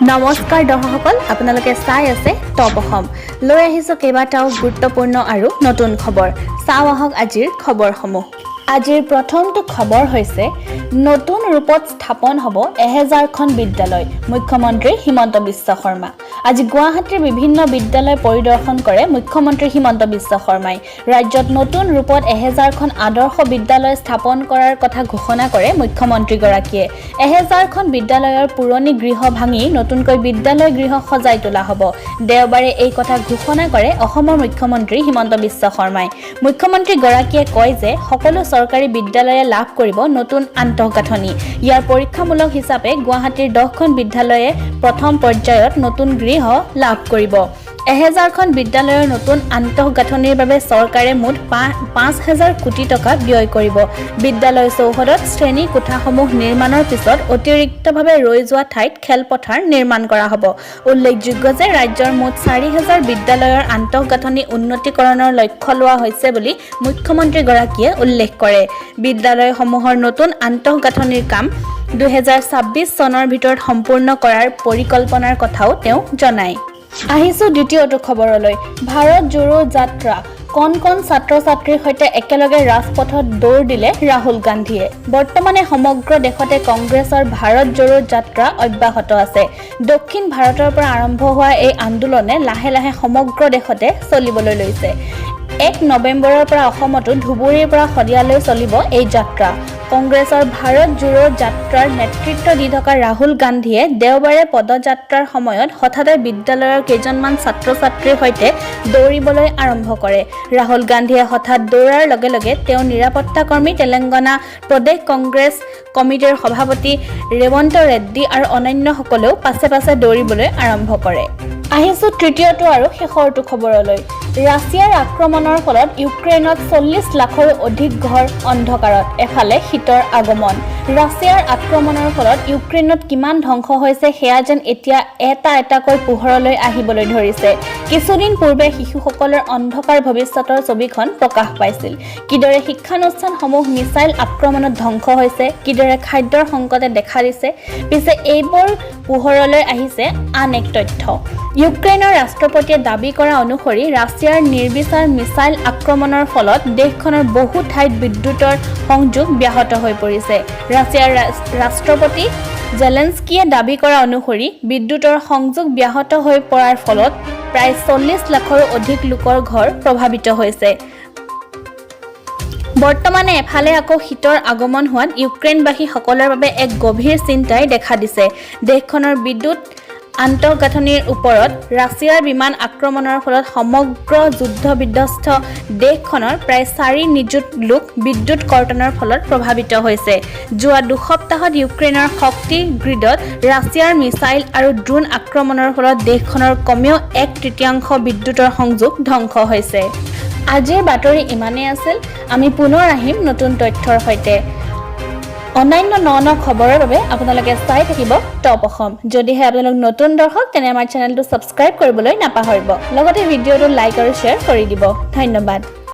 নমস্কাৰ দৰ্শকসকল, আপোনালোকে চাই আছে টপ অসম। লৈ আহিছোঁ কেইবাটাও গুৰুত্বপূৰ্ণ আৰু নতুন খবৰ। চাওঁ আহক আজিৰ খবৰসমূহ। আজিৰ প্ৰথমটো খবৰ হৈছে, নতুন ৰূপত স্থাপন হ'ব 1000খন বিদ্যালয়, মুখ্যমন্ত্ৰী হিমন্ত বিশ্ব শৰ্মা। আজি গুৱাহাটীৰ বিভিন্ন বিদ্যালয় পৰিদৰ্শন কৰে মুখ্যমন্ত্ৰী হিমন্ত বিশ্ব শৰ্মাই। ৰাজ্যত নতুন ৰূপত 1000খন আদৰ্শ বিদ্যালয় স্থাপন কৰাৰ কথা ঘোষণা কৰে মুখ্যমন্ত্ৰীগৰাকীয়ে। 1000খন বিদ্যালয়ৰ পুৰণি গৃহ ভাঙি নতুনকৈ বিদ্যালয় গৃহ সজাই তোলা হ'ব। দেওবাৰে এই কথা ঘোষণা কৰে অসমৰ মুখ্যমন্ত্ৰী হিমন্ত বিশ্ব শৰ্মাই। মুখ্যমন্ত্ৰীগৰাকীয়ে কয় যে সকলো চৰকাৰী বিদ্যালয়ে লাভ কৰিব নতুন আন্তঃগাঁথনি। ইয়াৰ পৰীক্ষামূলক হিচাপে গুৱাহাটীৰ 10খন বিদ্যালয়ে প্ৰথম পৰ্যায়ত নতুন গৃহ লাভ কৰিব। 1000খন বিদ্যালয়ৰ নতুন আন্তঃগাঁথনিৰ বাবে চৰকাৰে মুঠ 5000 কোটি টকা ব্যয় কৰিব। বিদ্যালয় চৌহদত শ্ৰেণী কোঠাসমূহ নিৰ্মাণৰ পিছত অতিৰিক্তভাৱে ৰৈ যোৱা ঠাইত খেলপথাৰ নিৰ্মাণ কৰা হ'ব। উল্লেখযোগ্য যে ৰাজ্যৰ মুঠ 4000 বিদ্যালয়ৰ আন্তঃগাঁথনি উন্নতিকৰণৰ লক্ষ্য লোৱা হৈছে বুলি মুখ্যমন্ত্ৰীগৰাকীয়ে উল্লেখ কৰে। বিদ্যালয়সমূহৰ নতুন আন্তঃগাঁথনিৰ কাম 2026 চনৰ ভিতৰত সম্পূৰ্ণ কৰাৰ পৰিকল্পনাৰ কথাও তেওঁ জনায়। আহিছোঁ দ্বিতীয়টো খবৰলৈ। ভাৰত জোড়ো যাত্ৰা, কণ কণ ছাত্ৰ ছাত্ৰীৰ সৈতে একেলগে ৰাজপথত দৌৰ দিলে ৰাহুল গান্ধীয়ে। বৰ্তমানে সমগ্ৰ দেশতে কংগ্ৰেছৰ ভাৰত জোড়ো যাত্ৰা অব্যাহত আছে। দক্ষিণ ভাৰতৰ পৰা আৰম্ভ হোৱা এই আন্দোলনে লাহে লাহে সমগ্ৰ দেশতে চলিবলৈ লৈছে। 1 নৱেম্বৰৰ পৰা অসমতো ধুবুৰীৰ পৰা শদিয়ালৈ চলিব এই যাত্ৰা। কংগ্ৰেছৰ ভাৰত জোড়ো যাত্ৰাৰ নেতৃত্ব দি থকা ৰাহুল গান্ধীয়ে দেওবাৰে পদযাত্ৰাৰ সময়ত হঠাতে বিদ্যালয়ৰ কেইজনমান ছাত্ৰ ছাত্ৰীৰ সৈতে দৌৰিবলৈ আৰম্ভ কৰে। ৰাহুল গান্ধীয়ে হঠাৎ দৌৰাৰ লগে লগে তেওঁৰ নিৰাপত্তাকৰ্মী তেলেংগানা প্ৰদেশ কংগ্ৰেছ কমিটিৰ সভাপতি ৰেৱন্ত ৰেড্ডী আৰু অন্যান্যসকলেও পাছে পাছে দৌৰিবলৈ আৰম্ভ কৰে। আহিছোঁ তৃতীয়টো আৰু শেষৰটো খবৰলৈ। ৰাছিয়াৰ আক্ৰমণৰ ফলত ইউক্ৰেইনত 40 লাখৰো অধিক ঘৰ অন্ধকাৰত। এফালে শীতৰ আগমন, ৰাছিয়াৰ আক্ৰমণৰ ফলত ইউক্ৰেইনত কিমান ধ্বংস হৈছে, সেয়া যেন এতিয়া এটা এটাকৈ পোহৰলৈ আহিবলৈ ধৰিছে। কিছুদিন পূৰ্বে শিশুসকলৰ অন্ধকাৰ ভৱিষ্যতৰ ছবিখন প্ৰকাশ পাইছিল। কিদৰে শিক্ষানুষ্ঠানসমূহ মিছাইল আক্ৰমণত ধ্বংস হৈছে, কিদৰে খাদ্যৰ সংকটে দেখা দিছে। পিছে এইবোৰ পোহৰলৈ আহিছে আন এক তথ্য। ইউক্ৰেইনৰ ৰাষ্ট্ৰপতিয়ে দাবী কৰা অনুসৰি ৰাছিয়াৰ নিৰ্বিচাৰ মিছাইল আক্ৰমণৰ ফলত দেশখনৰ বহু ঠাইত বিদ্যুতৰ সংযোগ ব্যাহত হৈ পৰিছে। ৰাছিয়াৰ ৰাষ্ট্ৰপতি জেলেন্সকিয়ে দাবী কৰা অনুসৰি বিদ্যুতৰ সংযোগ ব্যাহত হৈ পৰাৰ ফলত প্ৰায় 40 লাখৰো অধিক লোকৰ ঘৰ প্ৰভাৱিত হৈছে। বৰ্তমানে এফালে আকৌ শীতৰ আগমন হোৱাত ইউক্ৰেইনবাসীসকলৰ বাবে এক গভীৰ চিন্তাই দেখা দিছে। দেশখনৰ বিদ্যুৎ আন্তঃগাঁথনিৰ ওপৰত ৰাছিয়াৰ বিমান আক্ৰমণৰ ফলত সমগ্ৰ যুদ্ধ বিধ্বস্ত দেশখনৰ প্ৰায় 4 নিযুত লোক বিদ্যুৎ কৰ্তনৰ ফলত প্ৰভাৱিত হৈছে। যোৱা 2 সপ্তাহত ইউক্ৰেইনৰ শক্তি গ্ৰীডত ৰাছিয়াৰ মিছাইল আৰু ড্ৰোন আক্ৰমণৰ ফলত দেশখনৰ কমেও এক তৃতীয়াংশ বিদ্যুতৰ সংযোগ ধ্বংস হৈছে। আজিৰ বাতৰি ইমানেই আছিল। আমি পুনৰ আহিম নতুন তথ্যৰ সৈতে। অন্যান্য ন ন খবৰৰ বাবে আপোনালোকে চাই থাকিব টপ অসম। যদিহে আপোনালোক নতুন দৰ্শক, তেনে আমাৰ চেনেলটো ছাবস্ক্ৰাইব কৰিবলৈ নাপাহৰিব। লগতে ভিডিঅ'টো লাইক আৰু শ্বেয়াৰ কৰি দিব। ধন্যবাদ।